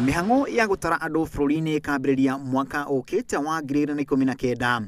Mĩhang'o ya gũtara andũ bũrũri-inĩ ĩkambĩrĩria mwaka ũkĩte wa 2019.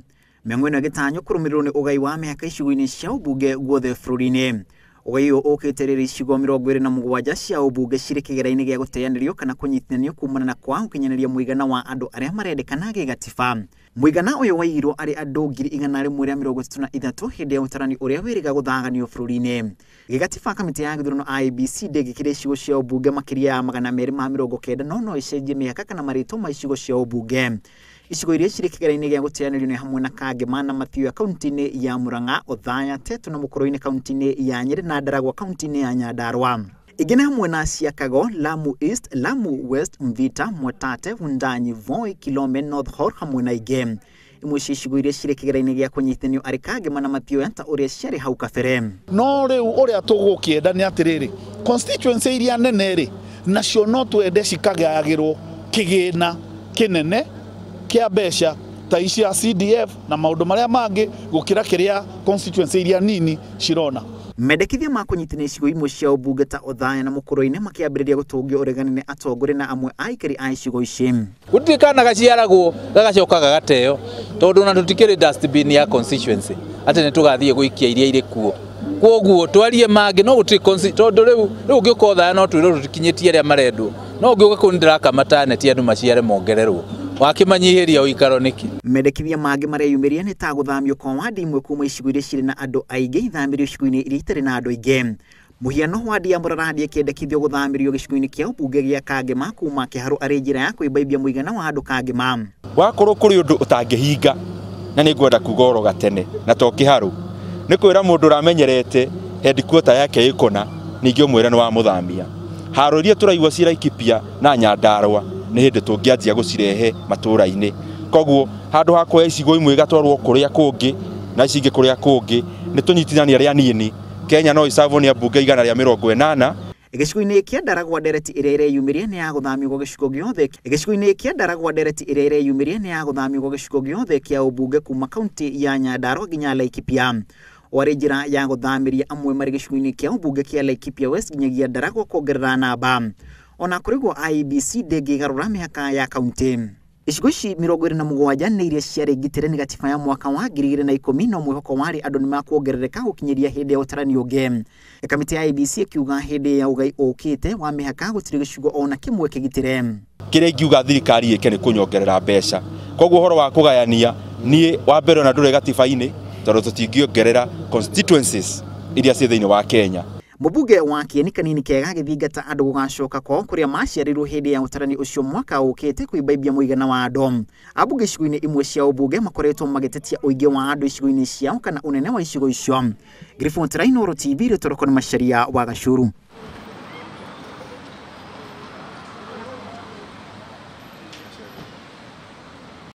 Mĩhang'o ĩno ĩgĩtanywo kũrũmĩrĩrwo nĩ ũgai wa mĩhaka icigo-inĩ cia ũmbunge guothe bũrũri-inĩ. Ũgai ũyũ ũkĩte rĩrĩ icigo 27 cia ũmbunge cirĩ kĩgera-inĩ gĩa gũteanĩrio kana kũnyitithanio kumana na kwaga gũkinyanĩria mũigana wa andũ arĩa marendekana gĩgatiba. Mũigana ũyũ waigirwo arĩ andũ 133,000 hĩndĩ ya ũtarani ũrĩa wĩrĩga gũthaganio bũrũri-inĩ. Gĩgatiba kamĩtĩ ya gĩthurano IEBC ndĩngĩkĩra icigo cia ũmbunge makĩria ya 290 no no ĩcenjie mĩhaka kana marĩtwa ma icigo cia ũmbunge. Icigo iria cirĩ kĩgera-inĩ gĩa gũteanĩrio nĩ hamwe na Kangema na Mathioya kaunti-inĩ ya Murang'a, Othaya, Tetu na Mũkũrũ-inĩ kaunti-inĩ ya Nyeri na Ndaragwa kaunti-inĩ ya Nyandarua. Ingĩ nĩ hamwe na Siakago, Lamu East, Lamu West, Mvita, Mwatate, Wundanyi, Voi, Kilome, North Horr hamwe na ingĩ. Imwe cia icigo iria cirĩ kĩgera-inĩ gĩa kũnyitithanio arĩ Kangema na Mathioya ta ũrĩa ciarĩ hau kabere. No rĩu ũrĩa tũgũkĩenda nĩ atĩrĩrĩ, constituency iria nene rĩ, nacio no twende cikagayagĩrwo kĩgĩna kĩnene kĩa mbeca ta ici cia CDF na maũndũ marĩa mangĩ gũkĩra kĩrĩa constituency iria nini cirona. Mendekithia ma kũnyitithania icigo imwe cia ũmbunge ta Othaya na Mũkũrũ-inĩ makĩambĩrĩria gũtũngio ũregani nĩ atongoria na amwe a aikari a icigo ici. Gũtirĩ kana gaciaragwo gagacoka gagateo tondũ ona tũtikĩrĩ dustbin ya constituency atĩ nĩ tũgathiĩ gũikia iria irĩ kuo. Kwoguo twarie mangĩ no gũtirĩ tondũ rĩu ũngĩũka Othaya no twĩrwo tũtikinyĩtie arĩa marendwo, no ũngĩũka kũu nĩndĩrakamata neti andũ maciare mongererwo wakĩmanyihĩria ũikaro nĩkĩ. Mendekithia mangĩ mareyumĩria nĩ ta gũthamio kwa wadi imwe kuma icigo iria cirĩ na andũ aingĩ ithamĩrio icigo-inĩ iria itarĩ na andũ aingĩ. Mũhiano wadi ya Mũrarandi ĩkĩendekithio gũthamĩrio gĩcigo-inĩ kĩa ũmbunge gĩa Kangema kuma Kĩharũ arĩ njĩra ya kwĩmbaimbia mũigana wa andũ Kangema. Wakorwo kũrĩ ũndũ ũtangĩhinga na nĩ ngwenda kuga oro gatene na to Kĩharũ, nĩ kwĩra mũndũ ũramenyerete headquarter yake ĩkona ningĩ ũmwĩre nĩ wamũthamia. Haro iria tũraigua ci Laikipia na Nyandarua nĩ hĩndĩ tũngĩanjia gũcirehe matũũra-inĩ. Koguo handũ ha kuoya icigo imwe igatwarwo kũrĩa kũngĩ na ici ingĩ kũrĩa kũngĩ, nĩ tũnyitithanie arĩa anini. Kenya no ĩcabwo nĩ ambunge 180. Gĩcigo-inĩ kĩa Ndaragwa ndereti ĩrĩa ĩreyumĩria nĩ ya gũthamio gwa gĩcigo gĩothe. Gĩcigo-inĩ kĩa Ndaragwa ndereti ĩrĩa ĩreyumĩria nĩ ya gũthamio gwa gĩcigo gĩothe kĩa ũmbunge kuma kaunti ya Nyandarua nginya Laikipia. Warĩ njĩra ya gũthamĩria amwe marĩ gĩcigo-inĩ kĩa ũmbunge kĩa Laikipia West nginyagia Ndaragwa kuongerera namba. Ona kũrĩ ũguo IEBC ndĩngĩgarũra mĩhaka ya kaunti. Icigo ici 27 nĩ iria ciarĩ ngitĩre nĩ gatiba ya mwaka wa 2010 no mwĩhoko warĩ andũ nĩmakuongerereka gũkinyĩria hĩndĩ ya ũtarani ũngĩ. Kamĩtĩ ya IEBC ĩkiuga hĩndĩ ya ũgai ũkĩte wa mĩhaka gũtirĩ gĩcigo ona kĩmwe kĩgitĩre. Kĩrĩa ingiuga thirikari ĩke nĩ kũnyongerera mbeca. Koguo ũhoro wa kũgayania niĩ wa mbere ona ndũrĩ gatiba-inĩ tondũ tũtingĩongerera constituencies iria ciĩ thĩinĩ wa Kenya. Mũmbunge wa Kieni Kanini Kega agĩthingata andũ gũgacoka kwao kũrĩa maciarĩirwo hĩndĩ ya ũtarani ũcio mwaka ũkĩte kwĩmbaimbia mũigana wa andũ. Ambunge icigo-inĩ imwe cia ũmbunge makoretwo magĩtetia ũingĩ wa andũ icigo-inĩ ciao kana ũnene wa icigo icio. Ngiriboti ra Inooro TV, Rĩtwa rĩakwa nĩ Macharia wa Gacuru.